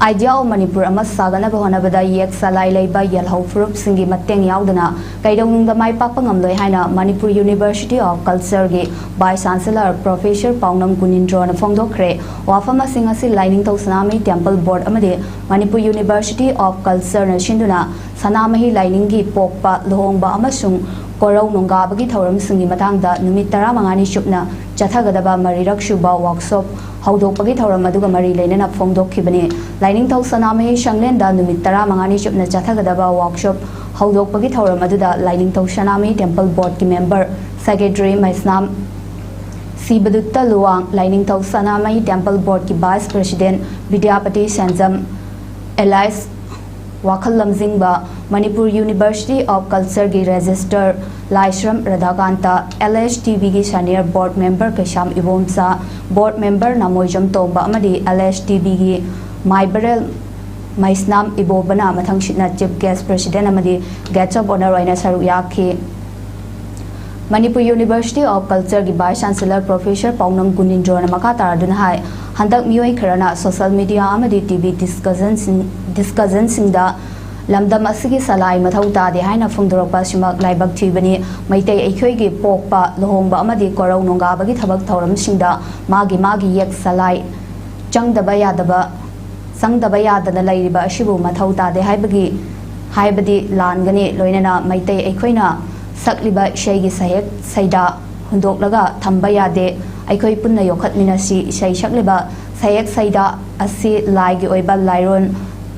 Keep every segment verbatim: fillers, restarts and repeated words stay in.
Idea of Manipur ꯑꯃ ꯁꯥꯒꯠꯅꯕ ꯍꯣꯠꯅꯕꯗ ꯌꯦꯛ ꯆꯂꯥꯏ ꯂꯩꯕ ꯌꯦꯜꯍꯧ ꯐꯨꯔꯨꯞꯁꯤꯡꯒꯤ ꯃꯇꯦꯡ ꯌꯥꯎꯗꯅ ꯀꯩꯗꯧꯅꯨꯡꯗ ꯃꯥꯏ ꯄꯥꯛꯄ ꯉꯝꯂꯣꯏ ꯍꯥꯏꯅ Manipur University of Culture ꯒꯤ Vice Chancellor Professor ꯄꯥꯎꯅꯝ ꯒꯨꯅꯤꯟꯗ꯭ꯔꯣꯅ ꯐꯣꯡꯗꯣꯛꯈ꯭ꯔꯦ꯫ ꯋꯥꯐꯝ ꯑꯁꯤꯡ ꯑꯁꯤ ꯂꯥꯏꯅꯤꯡꯊꯧ ꯁꯅꯥꯃꯍꯤ Temple Board ꯑꯃꯗꯤ Manipur University of Culture ꯅ ꯁꯤꯟꯗꯨꯅ ꯁꯅꯥꯃꯍꯤ ꯂꯥꯏꯅꯤꯡꯒꯤ ꯄꯣꯛꯄ, ꯂꯨꯍꯣꯡꯕ ꯑꯃꯁꯨꯡ ꯀꯣꯔꯧ ꯅꯣꯡꯒꯥꯕꯒꯤ ꯊꯧꯔꯝꯁꯤꯡꯒꯤ ꯃꯇꯥꯡꯗ ꯅꯨꯃꯤꯠ ꯇꯔꯥꯃꯉꯥꯅꯤ ꯆꯨꯞꯅ ꯆꯠꯊꯒꯗꯕ ꯃꯔꯤꯔꯛ ꯁꯨꯕ workshop ꯍꯧꯗꯣꯛꯄꯒꯤ ꯊꯧꯔꯝ ꯑꯗꯨꯒ ꯃꯔꯤ ꯂꯩꯅꯅ ꯐꯣꯡꯗꯣꯛꯈꯤꯕꯅꯤ꯫ ꯂꯥꯏꯅꯤꯡꯊꯧ ꯁꯅꯥꯃꯍꯤ ꯁꯪꯂꯦꯟꯗ ꯅꯨꯃꯤꯠ ꯇꯔꯥꯃꯉꯥꯅꯤ ꯆꯨꯞꯅ ꯆꯠꯊꯒꯗꯕ workshop ꯍꯧꯗꯣꯛꯄꯒꯤ ꯊꯧꯔꯝ ꯑꯗꯨꯗ ꯂꯥꯏꯅꯤꯡꯊꯧ ꯁꯅꯥꯃꯍꯤ Temple Board ꯀꯤ member, secretary ꯃꯩꯁꯅꯥꯝ ꯁꯤꯕꯗꯨꯠꯇ ꯂꯨꯋꯥꯡ, ꯂꯥꯏꯅꯤꯡꯊꯧ ꯁꯅꯥꯃꯍꯤ Temple Board ꯀꯤ Vice President ꯕꯤꯗ꯭ꯌꯥꯄꯇꯤ ꯁꯦꯟꯖꯝ, Alice ꯋꯥꯈꯜ ꯂꯝꯖꯤꯡꯕ, Manipur University of Culture ꯒꯤ Registrar ꯂꯥꯏꯁ꯭ꯔꯝ ꯔꯥꯙꯥꯀꯥꯟꯇ, LHTB ꯒꯤ Senior Board Member ꯀꯩꯁꯥꯝ ꯏꯕꯣꯝꯆꯥ, Board Member ꯅꯥꯃꯣꯏꯖꯝ ꯇꯣꯝꯕ ꯑꯃꯗꯤ LHTB ꯒꯤ ꯃꯥꯏꯕꯔꯦꯜ ꯃꯩꯁꯅꯥꯝ ꯏꯕꯣꯕꯅ ꯃꯊꯪꯁꯤꯠꯅ Chief Guest, President ꯑꯃꯗꯤ Guest of Honour ꯑꯣꯏꯅ ꯁꯔꯨꯛ ꯌꯥꯈꯤ꯫ Manipur University of Culture ꯒꯤ Vice Chancellor Professor ꯄꯥꯎꯅꯝ ꯒꯨꯅꯤꯟꯗ꯭ꯔꯣꯅ ꯃꯈꯥ ꯇꯥꯔꯗꯨꯅ ꯍꯥꯏ, ꯍꯟꯗꯛ ꯃꯤꯑꯣꯏ ꯈꯔꯅ social media ꯑꯃꯗꯤ TV discussion ꯁꯤꯡ, discussion ꯁꯤꯡꯗ ꯂꯝꯗꯝ ꯑꯁꯤꯒꯤ ꯁꯂꯥꯏ ꯃꯊꯧ ꯇꯥꯗꯦ ꯍꯥꯏꯅ ꯐꯣꯡꯗꯣꯔꯛꯄ ꯑꯁꯤꯃꯛ ꯂꯥꯏꯕꯛ ꯊꯤꯕꯅꯤ꯫ ꯃꯩꯇꯩ ꯑꯩꯈꯣꯏꯒꯤ ꯄꯣꯛꯄ, ꯂꯨꯍꯣꯡꯕ ꯑꯃꯗꯤ ꯀꯣꯔꯧ ꯅꯣꯡꯒꯥꯕꯒꯤ ꯊꯕꯛ ꯊꯧꯔꯝꯁꯤꯡꯗ ꯃꯥꯒꯤ ꯃꯥꯒꯤ ꯌꯦꯛ ꯆꯂꯥꯏ ꯆꯪꯗꯕ ꯌꯥꯗꯕ, ꯆꯪꯗꯕ ꯌꯥꯗꯅ ꯂꯩꯔꯤꯕ ꯑꯁꯤꯕꯨ ꯃꯊꯧ ꯇꯥꯗꯦ ꯍꯥꯏꯕꯒꯤ, ꯍꯥꯏꯕꯗꯤ ꯂꯥꯟꯒꯅꯤ꯫ ꯂꯣꯏꯅꯅ ꯃꯩꯇꯩ ꯑꯩꯈꯣꯏꯅ ꯁꯛꯂꯤꯕ ꯏꯁꯩꯒꯤ ꯁꯩꯍꯦꯛ ꯁꯩꯗꯥ ꯍꯨꯟꯗꯣꯛꯂꯒ ꯊꯝꯕ ꯌꯥꯗꯦ꯫ ꯑꯩꯈꯣꯏ ꯄꯨꯟꯅ ꯌꯣꯛꯈꯠꯃꯤꯟꯅꯁꯤ꯫ ꯏꯁꯩ ꯁꯛꯂꯤꯕ ꯁꯩꯍꯦꯛ ꯁꯩꯗꯥ ꯑꯁꯤ ꯂꯥꯏꯒꯤ ꯑꯣꯏꯕ ꯂꯥꯏꯔꯣꯟ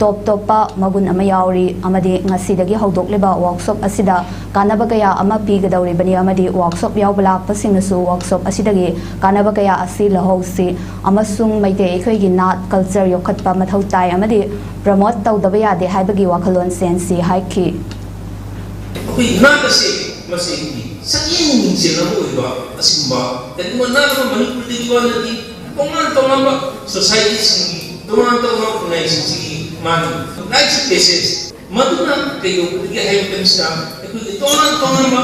ꯇꯣꯞ ꯇꯣꯞꯄ ꯃꯒꯨꯟ ꯑꯃ ꯌꯥꯎꯔꯤ ꯑꯃꯗꯤ ꯉꯁꯤꯗꯒꯤ ꯍꯧꯗꯣꯛꯂꯤꯕ workshop ꯑꯁꯤꯗ ꯀꯥꯟꯅꯕ ꯀꯌꯥ ꯑꯃ ꯄꯤꯒꯗꯧꯔꯤꯕꯅꯤ ꯑꯃꯗꯤ workshop ꯌꯥꯎꯕ ꯂꯥꯛꯄꯁꯤꯡꯅꯁꯨ workshop ꯑꯁꯤꯗꯒꯤ ꯀꯥꯟꯅꯕ ꯀꯌꯥ ꯑꯁꯤ ꯂꯧꯍꯧꯁꯤ ꯑꯃꯁꯨꯡ ꯃꯩꯇꯩ ꯑꯩꯈꯣꯏꯒꯤ ꯅꯥꯠ, culture ꯌꯣꯛꯈꯠꯄ ꯃꯊꯧ ꯇꯥꯏ ꯑꯃꯗꯤ promote ꯇꯧꯗꯕ ꯌꯥꯗꯦ ꯍꯥꯏꯕꯒꯤ ꯋꯥꯈꯜꯂꯣꯟ ꯆꯦꯟꯁꯤ ꯍꯥꯏꯈꯤ꯫ ꯑꯩꯈꯣꯏꯒꯤ ꯅꯥꯠ ꯑꯁꯤ ꯃꯁꯤꯒꯤ ꯁꯛꯌꯦꯡ ꯃꯤꯡꯁꯦꯜ ꯑꯃ ꯑꯣꯏꯕ ꯑꯁꯤꯒꯨꯝꯕ ꯀꯔꯤꯒꯨꯝꯕ ꯅꯥꯠ ꯑꯃ ꯃꯅꯤꯄꯨꯔꯗꯒꯤ ꯋꯥ ꯅꯠꯇꯦ, ꯇꯣꯉꯥꯟ ꯇꯣꯉꯥꯟꯕ society ꯁꯤꯡꯒꯤ, ꯇꯣꯉꯥꯟ ꯇꯣꯉꯥꯟꯕ ꯈꯨꯟꯅꯥꯏꯁꯤꯡꯁꯤꯒꯤ ꯃꯥꯒꯤ rite of passage꯫ ꯃꯗꯨꯅ ꯀꯩꯗꯧꯕꯗꯒꯤ ꯍꯥꯏꯕ ꯃꯇꯝꯁꯤꯗ ꯑꯩꯈꯣꯏꯒꯤ ꯇꯣꯉꯥꯟ ꯇꯣꯉꯥꯟꯕ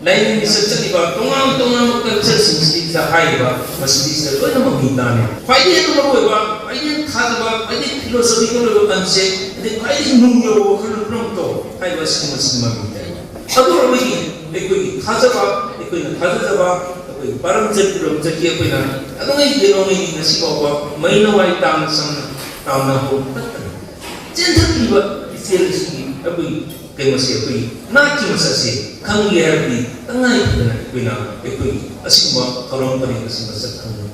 ꯂꯥꯏꯅꯤꯡ ꯂꯤꯆꯠ ꯆꯠꯂꯤꯕ ꯇꯣꯉꯥꯟ ꯇꯣꯉꯥꯟꯕ culture ꯁꯤꯡꯁꯤꯗ ꯍꯥꯏꯔꯤꯕ ꯃꯁꯤꯗꯩꯁꯤꯗ ꯂꯣꯏꯅꯃꯛ ꯃꯤ ꯇꯥꯔꯦ꯫ ꯈ꯭ꯋꯥꯏꯗꯒꯤ ꯍꯦꯟꯅ ꯃꯔꯨ ꯑꯣꯏꯕ, ꯈ꯭ꯋꯥꯏꯗꯒꯤ ꯍꯦꯟꯅ ꯊꯥꯖꯕ, ꯈ꯭ꯋꯥꯏꯗꯒꯤ ꯐꯤꯂꯣꯁꯣꯐꯤꯀꯦꯜ ꯑꯣꯏꯕ ꯀꯟꯁꯦꯞ, ꯑꯗꯩ ꯈ꯭ꯋꯥꯏꯗꯒꯤ ꯅꯨꯡꯒꯤ ꯑꯣꯏꯕ ꯋꯥꯈꯜꯂꯣꯟ ꯄꯨꯝꯅꯃꯛꯇꯣ ꯍꯥꯏꯔꯤꯕ ꯑꯁꯤꯒꯨꯝꯕꯁꯤꯅ ꯃꯃꯤꯡ ꯊꯥꯏ꯫ ꯑꯗꯨ ꯑꯣꯏꯔꯕꯗꯤ ꯑꯩꯈꯣꯏꯒꯤ ꯊꯥꯖꯕ, ꯑꯩꯈꯣꯏꯅ ꯊꯥꯖꯖꯕ, ꯑꯩꯈꯣꯏꯒꯤ ꯄꯥꯔꯝ ꯆꯠꯄꯤꯔꯝ ꯆꯠꯈꯤ ꯑꯩꯈꯣꯏꯅ ꯑꯗꯨꯉꯩ ꯀꯩꯗꯧꯉꯩ ꯉꯁꯤ ꯐꯥꯎꯕ ꯃꯩ ꯅꯋꯥꯏ ꯇꯥꯝꯅ ꯁꯝꯅ ꯇꯥꯝꯅ ꯍꯧ ꯆꯦꯟꯊꯈꯤꯕ ꯏꯆꯦꯜ ꯑꯁꯤꯒꯤ ꯑꯩꯈꯣꯏꯒꯤ ꯀꯩꯅꯣꯁꯦ ꯑꯩꯈꯣꯏꯒꯤ ꯅꯥꯠꯀꯤ ꯃꯁꯛꯁꯦ ꯈꯪꯒꯦ ꯍꯥꯏꯔꯕꯗꯤ ꯇꯉꯥꯏ ꯐꯗꯅ ꯑꯩꯈꯣꯏꯅ ꯑꯩꯈꯣꯏꯒꯤ ꯑꯁꯤꯒꯨꯝꯕ ꯊꯧꯔꯝ ꯄꯔꯦꯡ ꯑꯁꯤ ꯃꯁꯛ ꯈꯪꯕ